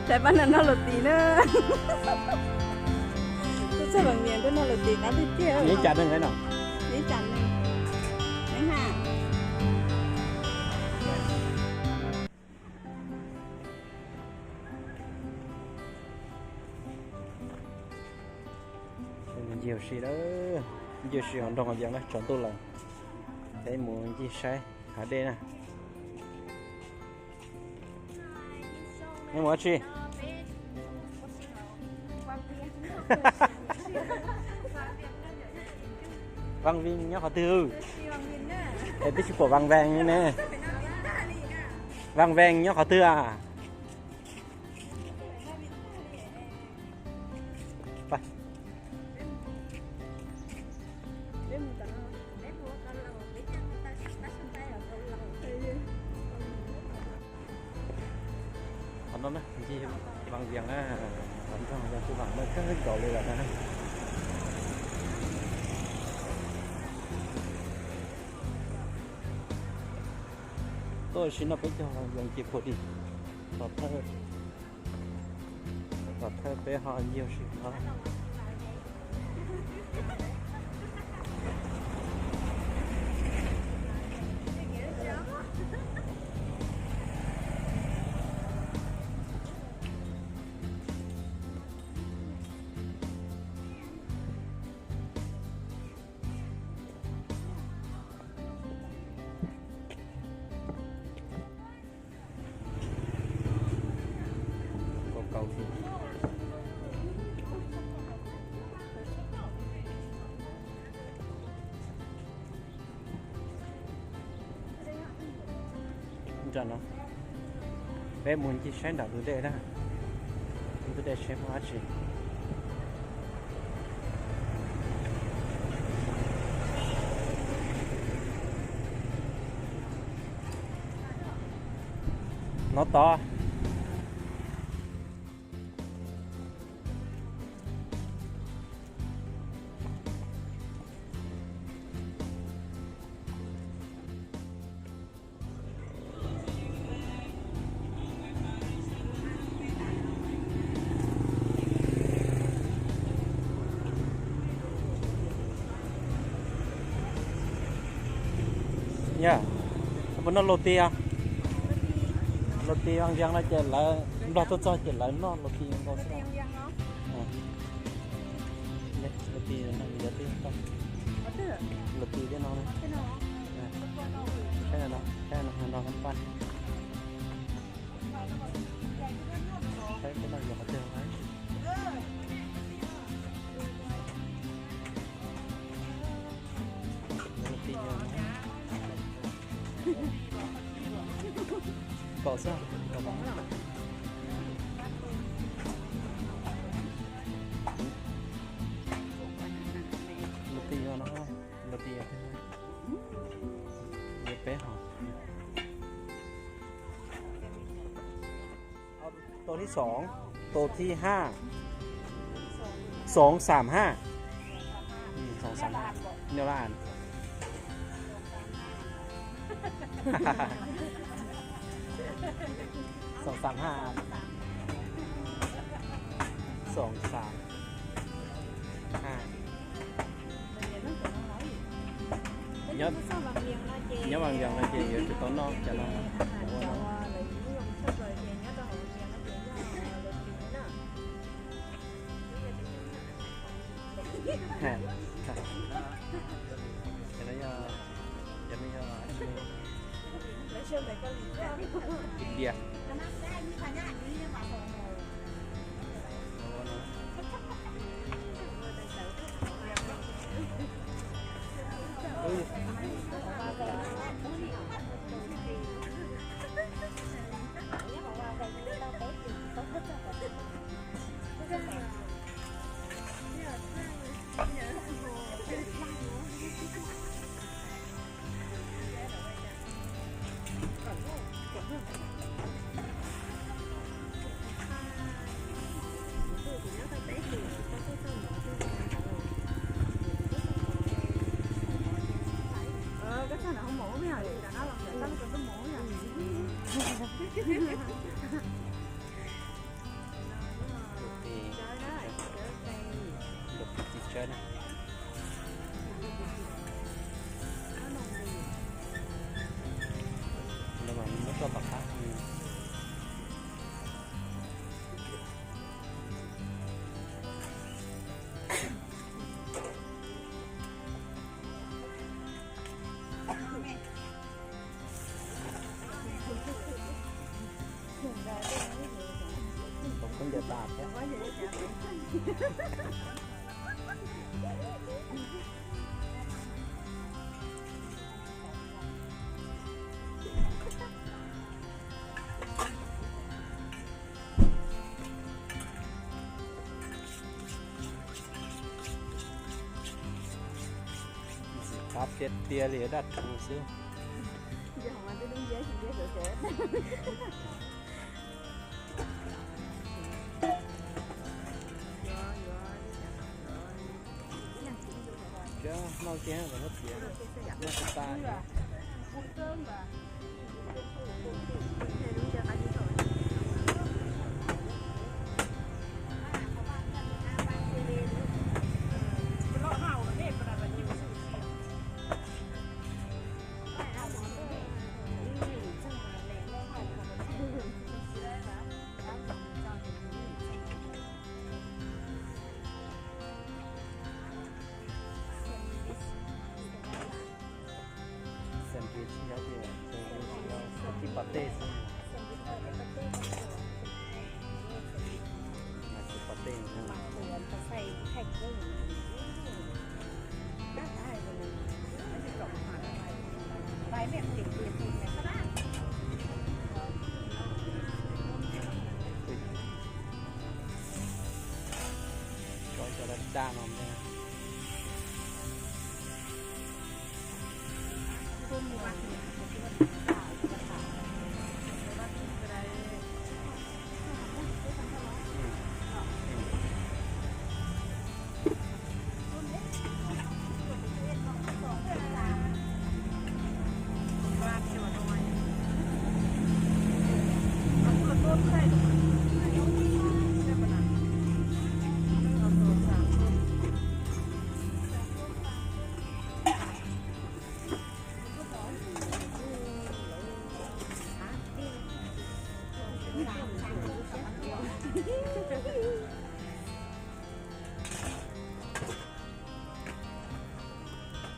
Tais pab no noj lus tis na. Tuaj txog Vam Vias tuaj noj lus tis qab tiag tiag. Ib cas neeg no? Ib cas neeg. Neeg ha. Ncig si lawm, ncig si hauv nroog Vam Vias na, tsaus ntuj lawm. Peb mus ncig saib hav dej na. Neb mus dab tsi? Vam Vias nyob qhov twg? Es twb tsis pom Vam Vias ne. Vam Vias nyob qhov twg a? Qhov no na, ncig Vam Vias na, qhov nroog Vam Vias kuj vam meej kawg nkaus li lawm na. Tuaj sim no peb caug Vam Vias ces puag tim tom thawj, tom thawj peb ho ncig ua si qhov. Nram no, peb mus ncig saib nram tus dej na. Tus dej saib muaj dab tsi. No tod. Yog, puas noj lus tis? Lus tis Vam Vias no ces lawv, Nplog tuaj txog ces lawv noj lus tis nkaus xwb. Lus tis no, lus tis no, no paj. Saib peb noj yog qhov twg. Lus tis yog no. Kaum xwb, kaum. Lus tis yog no, lus tis yog peb hov.ตัวที่สอง ตัวที่ห้า สองสามห้า สองสามห้า แนวละอัน สองสามห้า อัน สองสามห้า Nyob, nyob Vam Vias no ces yuav tsum tau noj cov no. Cov no yog, cov no yog India. Muab rau tom qab. Qab tiag tiag li daj rhuv xwb. Noj kiag kom muab txiav, noj tsis tas. Sandwich nyob tias sandwich nyob tsis pom tej xwb. Mas tsis pom tej. Tso cov daj daj no.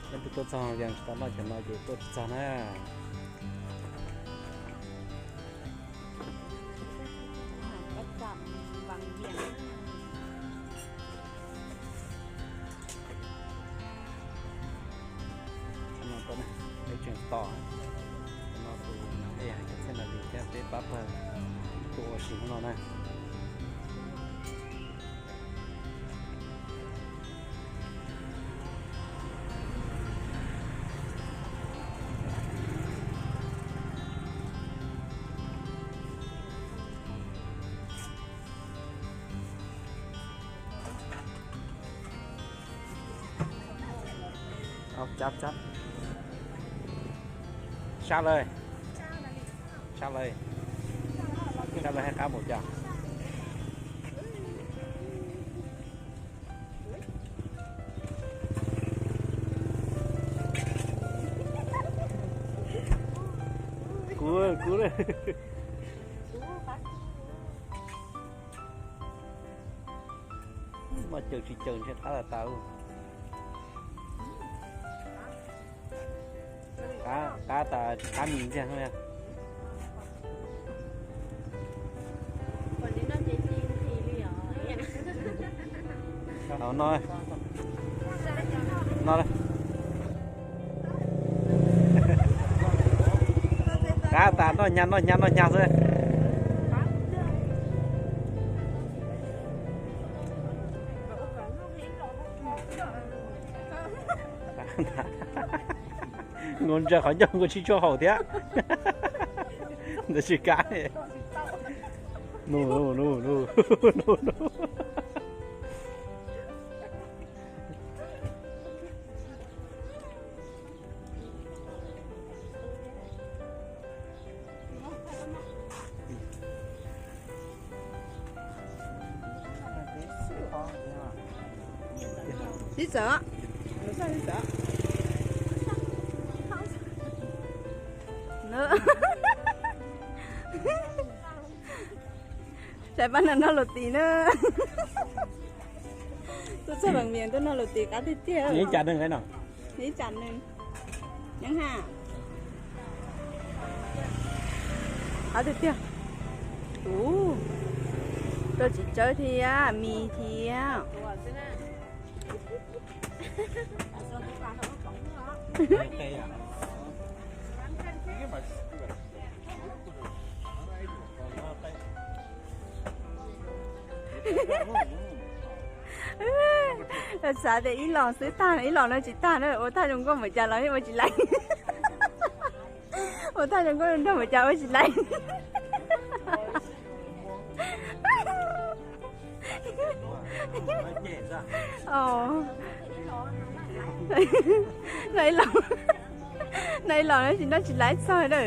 Leej twg tuaj txog Vias tsis tau noj cov no ces tuaj tsis txog na. Qhov no tau na, peb tseem tos. Qhov no tus nam ej hais cov txheej nas this thiab peb pab pawg tuaj ua si hnub no na. Sab lawm, sab lawm, sab lawm hais qab npaum cas. Kuv, kuv, muaj caws tsis caws ntshe qab tas tau. Qab, qab tas tsis qab mis ntxiag. No, no, qab tas noj hnyav noj hnyav noj hnyav xwb. Nkaus ntsaws qhov ncauj nkaus tsis tshua haum thiab. Ntawd tsis kav. Nug, nug, nug, nug, nug. Tib txawm, tib txawm. Saib pab no noj luas tis na. Tuaj txog Vam Mias tuaj noj luas tis qab tiag tiag. Ib cas neeg no? Ib cas neeg. Nyob ha. Qab tiag tiag. Ub, rau txiv tsawb thiab mis thiab. Xav tias ib los xwb tag, ib los no tsis tag na, ua thaj zoo nkauj npaum cas los yeej ua tsis laiv. Ua thaj zoo nkauj nraug npaum cas ua tsis laiv. Noj ib los, noj ib los no tsis noj tsis laiv txog na.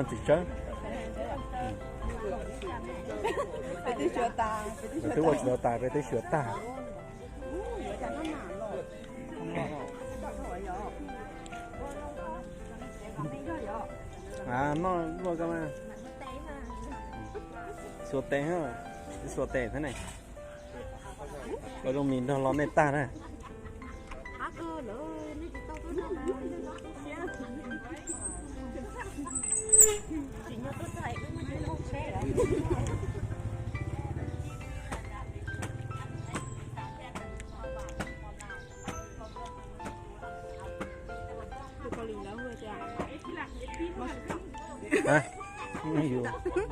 Txiv tsawb. Peb twb ua tsis tau tas, peb twb xyuas tag. Noj luaj koj mas. Xuas tes, xuas tes thiab ne. Ua zoo mis nrog los nej tag na.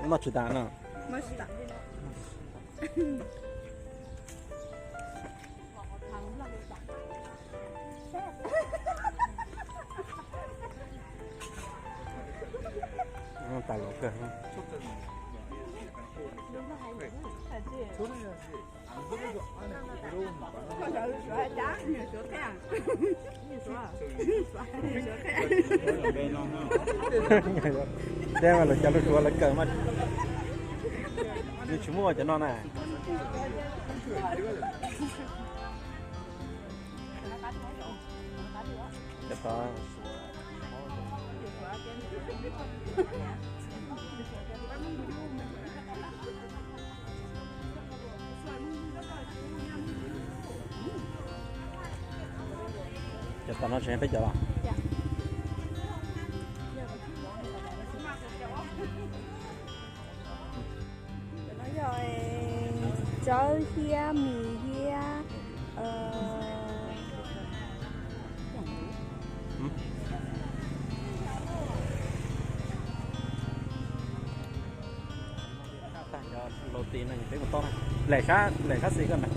Noj tsis tas no. Tas los kawg. Tej mas lawv cov hluas hluas lawv kawm mas nws tsis muaj cov no na. Cov tod, cov tom no tseem yog peb cov los? Cov no yog tsawb thiab mis thiab. Tag cov luas tis no peb mus tau na. Lem sab, lem sab xis koj na.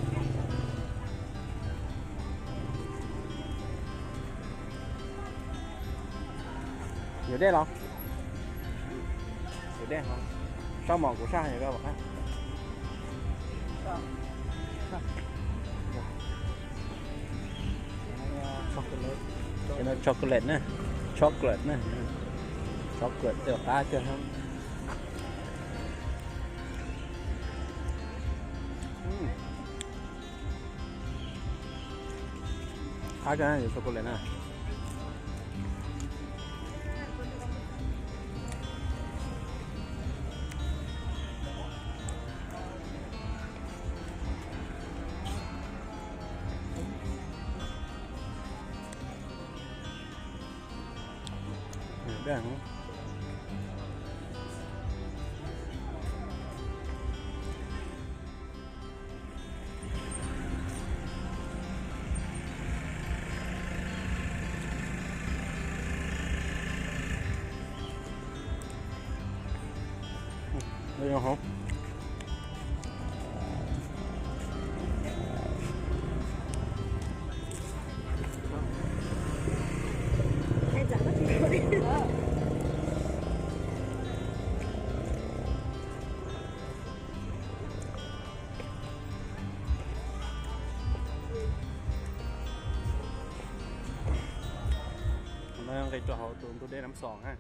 Yuav dej los? Yuav dej, sab mom kuv saj yog koj pom qab. Chocolate na, chocolate na, chocolate tej qab kawg. Qab kawg, chocolate na. Nqis rau hauv tus ntug dej Nab Xos na.